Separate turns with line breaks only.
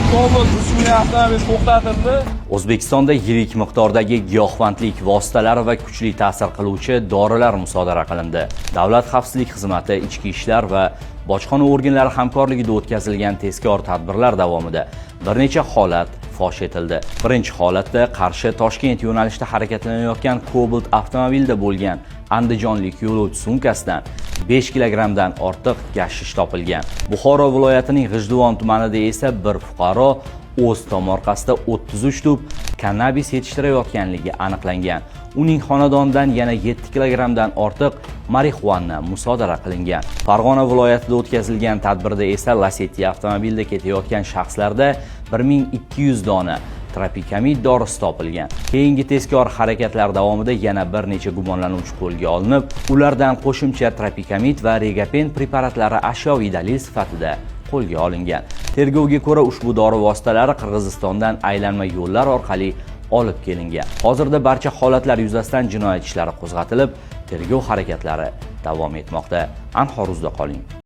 Cobalt rusumli avtomobil to'xtatildi.
O'zbekistonda yirik miqdordagi giyohvandlik vositalari va kuchli ta'sir qiluvchi dorilar musodara qilindi. Davlat xavfsizlik xizmati, ichki ishlar va bojxona organlari hamkorligida o'tkazilgan tezkor tadbirlar davomida bir necha holat fosh etildi. Birinchi holatda Qarshi Toshkent yo'nalishida harakatlanayotgan Cobalt avtomobilida bo'lgan andijonlik yo'lovchi sumkasidan 5 kilogrammdan ortiq gashish topilgan. Buxoro viloyatining G'ijduvon tumanida esa bir fuqaro o'z tomorqasida 33 tup kannabis yetishtirayotganligi aniqlangan. Uning xonadonidan yana 7 kilogrammdan ortiq marixuana musodara qilingan. Farg'ona viloyatida o'tkazilgan tadbirda esa Lacetti avtomobilida ketayotgan shaxslarda 1200 dona tropikamid dorisi topilgan. Keyingi tezkor harakatlar davomida yana bir necha gumonlanuvchi qo'lga olinib, ulardan qo'shimcha tropikamid va regapen preparatlari ashyoviy dalil sifatida qo'lga olingan. Tergovga ko'ra, ushbu dori vositalari Qirg'izistondan aylanma yo'llar orqali olib kelingan. Hozirda barcha holatlar yuzasidan jinoyat ishlari qo'zg'atilib, tergov harakatlari davom etmoqda. Anhor.uzda qoling.